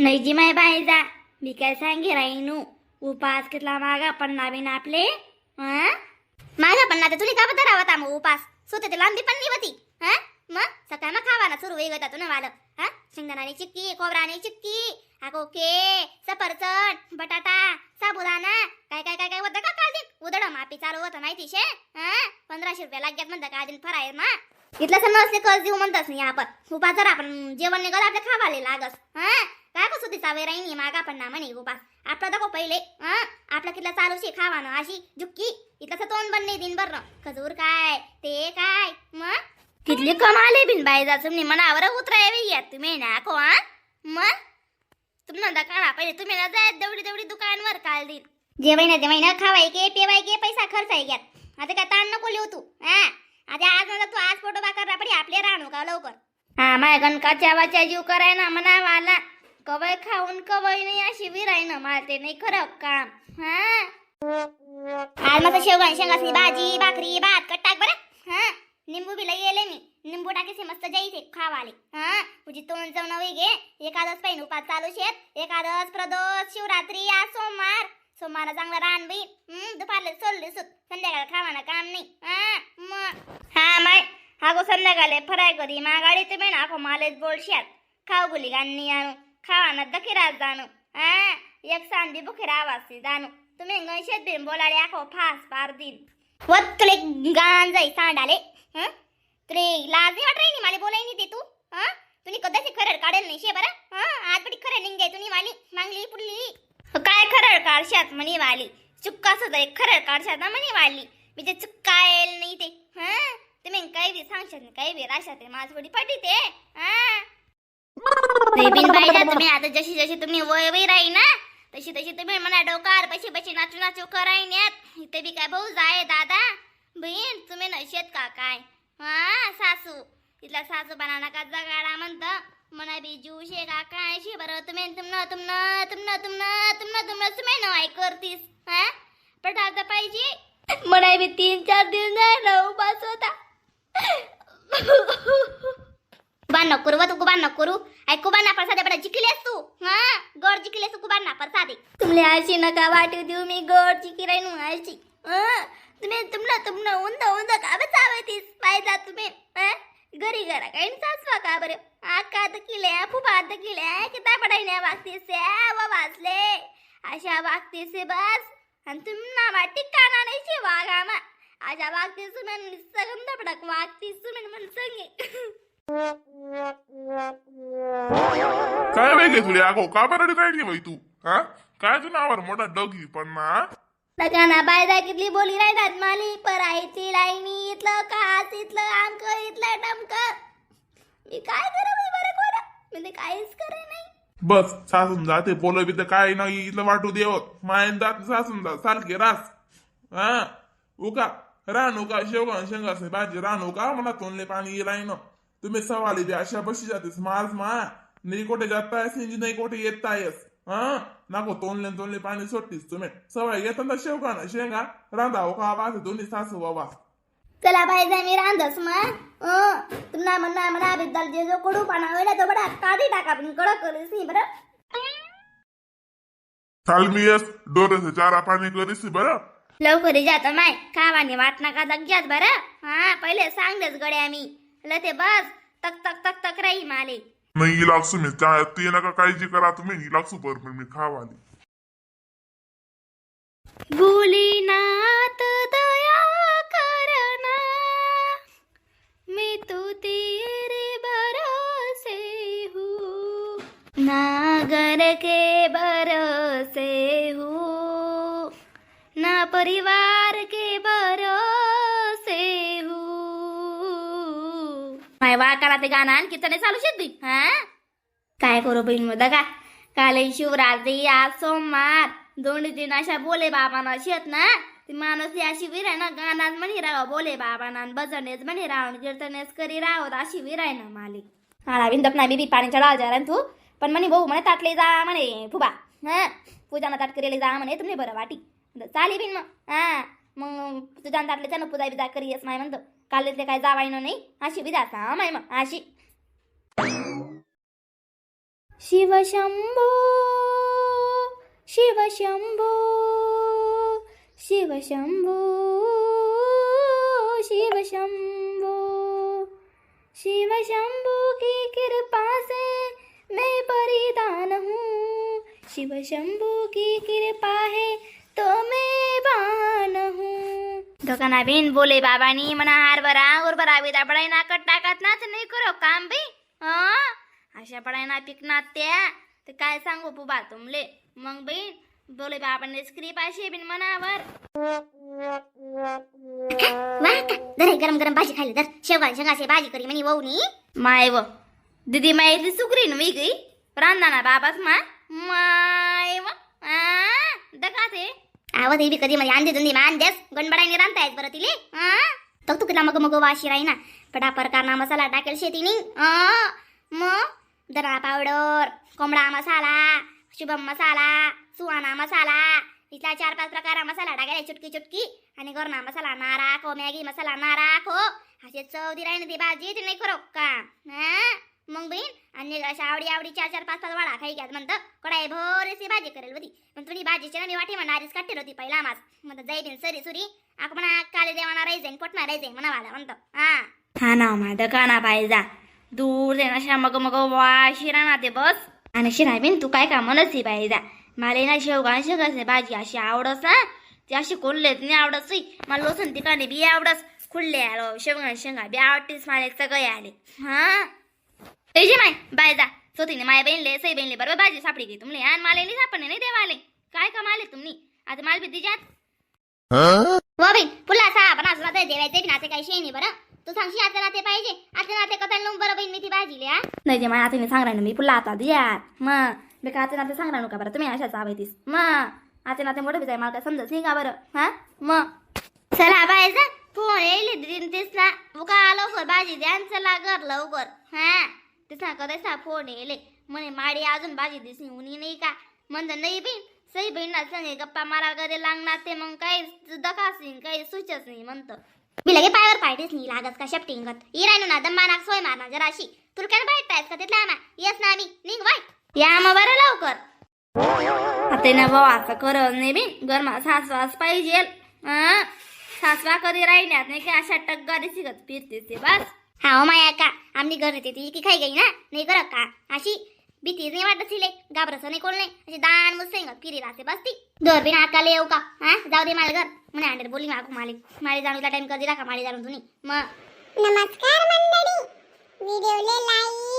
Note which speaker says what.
Speaker 1: नाही जी माय बायजा, मी काय सांगे राहीनू, उपास कितला मागा पन्ना बिन आपले. हा मागा पन्ना तर तुला का बदल राहता मग उपास सुते ते लांबी पण नाही होती. हा मग सकाळ मग खावाना सुरू होई गता तुला वालं. हा शेंगदाणाने चिक्की, खोबराने चिक्की, आगो के सफरचंद, बटाटा, साबुदाणा, काय काय काय काय होतं का काल दिन उदड मापी चालू होतं माहिती शे. हा 1500 रुपये लाग्यात म्हणता काल दिन फराय मा. इथलं सण नसले कर्ज देऊ म्हणतस नाही आपण उपास जर आपण जेवण निघाल आपल्या खावाले लागस. हा काय कसं होती सावे राहीन मागा पण ना म्हणे उपास आपला दाखव पहिले. हा आपला कितला चालू शे खावानं अशी जुक्की इथलं तोंड बन नाही दिनभर खजूर काय ते काय मग तिथली कमाले बिन बाई जा तुम्ही मनावर उतराय या तुम्ही ना को. हा मग तुम्ही नका पहिले तुम्ही ना जाय दवडी दवडी दुकानवर काल दिन जेवाय ना जेवाय ना खावाय के पेवाय के पैसा खर्चाय घ्यात. आता काय ताण नको लिहू तू. हा आता आज नका तू आज फोटो बाकर पडी आपले राहणू का लवकर. हा माय गण काच्या वाच्या जीव कराय ना मनावाला कवय खाऊन कवय नाही अशी विराय ना मला ते नाही खरं काम. हा आज मस्त शेवगान शेंगासनी भाजी भाकरी भात कट्टाक बरं. हा निंबू बी लई येले मी निंबू टाकीसे मस्त जाईसे खावाले. हा तुझी तोंड चव नवी घे एकादस पाहिजे उपास चालू शेत एकादस प्रदोष शिवरात्री आज सोमवार सोमवारा चांगला रान बाई. दुपारला सोडले सुत संध्याकाळ खावाना काम नाही. हा मग हा माय हा गो संध्याकाळी फराय करी मागाडी तुम्ही ना आखो मालेच बोलशात खाऊ गुली गाणी आणू खावाना दखिराज जाणू. हा एक सांदी बुखेरा आवाज जाणू तुम्ही गणशेत बिन बोलाले आखो फास पार दिन वत तुले गाण जाई सांडाले. हं तुले लाज नाही वाट राही मला बोलाय नाही ते तू. हं तुम्ही कदाचित खरड काढेल नाही शे बरं. हं आज पडी खरं निघाय तुम्ही वाली मागली पुडली काय खरड काढशात म्हणी वाली चुक्का सुद्धा एक खरड काढशात ना म्हणी वाली मी ते चुक्का येईल नाही ते. हं तुम्ही काही बी सांगशात काही बी राशात माझ थोडी पटी ते. हा नाही बिन पाहिजे तुम्ही आता जशी जशी तुम्ही वय वय राही ना तशी तशी तुम्ही म्हणा डोकार पशी पशी नाचू नाचू करायण्यात इथे बी काय भाऊ जाय दादा बहीण तुम्ही नशेत का काय. हा सासू तिथला सासू बना नका जगाडा म्हणत म्हणा बी जीव शे का काय शे बरं तुम्ही तुमनं तुमनं तुमनं तुमनं तुमनं तुमनं तुम्ही नवाय करतीस. हा पण आता पाहिजे म्हणा बी 3-4 दिवस नाही ना उपास होता. कुबान नको करू तू कुबान नको करू ऐ कुबान ना प्रसादे बडा जिंकलेस तू. हा गोड जिंकलेस तू कुबान ना प्रसादे तुमले अशी नका वाटू देऊ मी गोड जिंकी राहीन अशी. तुम्ही तुमना तुमना उंद उंद का बरं चावतीस पाहिजा तुम्ही. घरी घरा काही सासवा का बरं आका दकिले फुफा दकिले किता पडायने वागतीस वा वाचले अशा वागतीस बस आणि तुम्ही वाटी काना नाही वागा मा अशा वागतीस तुम्ही सगंध पडक वागतीस तुम्ही म्हण संगे.
Speaker 2: काय बाई तुला अगो का बरं राहिली बाई तू. हा काय तू नावर मोठा डगी पण ना
Speaker 1: ना बायदा कितली बोली राहतात माली परायची लाईनी इथलं कास इथलं आमक इथलं डमक मी काय करू बाई बरं कोणा म्हणजे काहीच करे नाही.
Speaker 2: बस सासून जाते बोल बी तर काय नाही इथलं वाटू देव मायन जात सासून जात सारखे रास. हा उका रानू का शेवगा शेंगा भाजी रानू का मला तोंडले पाणी राहीन तुम्ही सवाली बी अशा बशी जातेस माज मा नाही कोठे जातायस नाही कोठे येतायस. हा नको तोंडले तोंडले पाणी सोडतीस तुम्ही सवय घेताना शेवगा ना शेंगा रांधा का वास दोन्ही सासू बाबा.
Speaker 1: चला बाई जा मी रांधस मग तुम्हाला म्हणा म्हणा बिद्दल जे जो कडू पाना होईल तो बडा काढी टाका पण कडक करीस नाही बरं.
Speaker 2: चाल मी यस डोरेचं चारा पाणी करीस बरं.
Speaker 1: लवकर जातो माय खावानी वाट नका दग्यात बरं. हा पहिले सांगतेच गड्या मी ल ते बस तक तक तक तक राही माले.
Speaker 2: नाही लागसू मी ते नका काळजी करा तुम्ही लागसू बरोबर मी खावाली.
Speaker 1: भोलेनाथ दया करना मैं तो तेरे भरोसे हूँ नागर के भरोसे हूँ ना परिवार के भरोसे हूँ. माय वा करा ते गाणं आणखी तर नाही चालू शकत बाई. हा काय करू बहीण मग का काल शिवरात्री आज सोमवार दोन्ही दिन अशा बोले बाबांना शेत ना ती माणूस अशी वीर आहे ना गाणात म्हणी राव बोले बाबांना भजनेच म्हणी राव कीर्तनेच करी राव अशी वीर आहे ना मालिक. हा बिंदप ना बीबी पाणी चढावं जरा तू पण म्हणे भाऊ म्हणे ताटले जा म्हणे फुबा हा पूजाना ताट करेले जा म्हणे तुम्ही बरं वाटी चाली बिन मग. हा मग तुझ्या ताटले त्यानं पूजा बिजा करी माय म्हणतो काल इथले काय जावाय ना नाही अशी बी जाता माय मग अशी.
Speaker 3: Shiv Shambho, Shiv Shambho, Shiv Shambho, Shiv Shambho. Shiv Shambho की कृपा से मैं परिदान हूँ, शिव शंभू की कृपा है तो मैं बान हूँ।
Speaker 1: दुकाना बिन बोले बाबानी मना हार बरा और बरा विदा पडाय नाकट टाकत नाच नाही करो काम बी. हा अशा पडाय ना पिकनात त्या तर काय सांगू पुबा तुमले. मग बहीण बोले बाबाने स्क्रीप अशी बिन मनावर.
Speaker 4: वा का दर हे गरम गरम भाजी खायला दर शेवगा शेंगाचे भाजी करी म्हणे वहुनी.
Speaker 1: माय व दीदी माय इथली सुकरी न वेगळी रांदा ना बाबाच मा माय व दका ते.
Speaker 4: आवाज हे बी कधी मध्ये अंदे दुंदी मा अंदेस गणबडाने रांधतायत बरं तिले.
Speaker 1: आ
Speaker 4: तर तू किती मग मग वाशी राही ना पटा परकार मसाला टाकेल शेतीनी. मग धना पावडर, कोंबडा मसाला, शुभम मसाला, सुहाना मसाला, इथला चार पाच प्रकार मसाला टाकायला चुटकी चुटकी आणि गरणा मसाला ना राखो, मॅगी मसाला ना राखो. असे चव दी राही ती भाजी ते नाही खरो का. हा मग बहीण आणि अशा आवडी आवडी चार चार पाच पाच वाडा खाई घ्यात म्हणतं कडाई भोरेसी भाजी करेल होती. पण तुझी भाजीची ना मी वाटी म्हणा आधीच काढते होती पहिला मास म्हणतं जाई बिन सरी सुरी आक म्हणा काले देवाना राहायचे पोटमा राहायचे म्हणा वाला म्हणतो हा.
Speaker 1: हा ना मा दका ना पाहिजा दूर दे ना मग मग वाशी राहणार ते बस. आणि शिरा बिन तू काय का म्हणत पाहिजा मला ना शेवगा शेवगाचे भाजी अशी आवडस ना ती अशी कोल्हेत नाही आवडत. मला लसूण तिकाने बी आवडस खुल्ले आलो शेवगा शेंगा बी आवडतीस मला सगळे आले. हा त्याची माय बाय जा स्वतःने माय बहिणले सई बहिणले बरोबर भाजी सापडी गई तुमले आणि मला नाही सापडणे नाही देवाले काय कमाले तुम्ही आता माल बी दिजात.
Speaker 4: व बहीण पुल्ला सा पण असला तर देवायचे बी नाते काही शेणी बरं तू सांगशी आता नाते पाहिजे आता नाते कथा लावून बरं बहीण मी ती भाजीले हा.
Speaker 1: नाही ते माझ्या आतीने सांग ना मी पुल्ला आता दियात मग मी का आते नाते सांग ना का बरं तुम्ही अशाच आवडतीस मग आते नाते मोठं बी मला काय समजत नाही का बरं. हा मग
Speaker 4: चला बायचा फोन येईल दिदीन तेच ना उका लवकर भाजी द्या आणि चला घर लवकर. हा तेच ना कदाचा फोन येले म्हणे माडी अजून भाजी दिसली उनी नाही का म्हणतं नाही बहीण सई बहीण संगे गप्पा मारा करे लागणार ते मग काही दखास नाही काही सुचच नाही म्हणतं मी लगे पायावर पायटीच नाही लागत का शेपटिंगत इरायनो ना दंबा नाक सोय मारणार जराशी तुला काय भेटतायस का तिथल्या आमा येस ना आम्ही निघ बाय या मग बरं लवकर.
Speaker 1: आता ना भाऊ असं करत नाही बी गरमा सासवाच पाहिजे. हा सासवा कधी राहिण्यात नाही की अशा टग्गारी शिकत फिरतेस ते बस.
Speaker 4: हा ओ माया का आमनी घर येते ती की खाई गई ना नाही करत का अशी भीतीच नाही वाटत सिले घाबरस नाही कोण नाही अशी दान मुसेंग फिरी राहते बस ती दर बिन आकाले येऊ का. हा जाऊ दे मला घर म्हणे अंडर बोली मागू माले माळे जाणूचा टाइम कधी राखा माळे जाणून तुम्ही मग.
Speaker 5: नमस्कार मंडळी, व्हिडिओले लाईक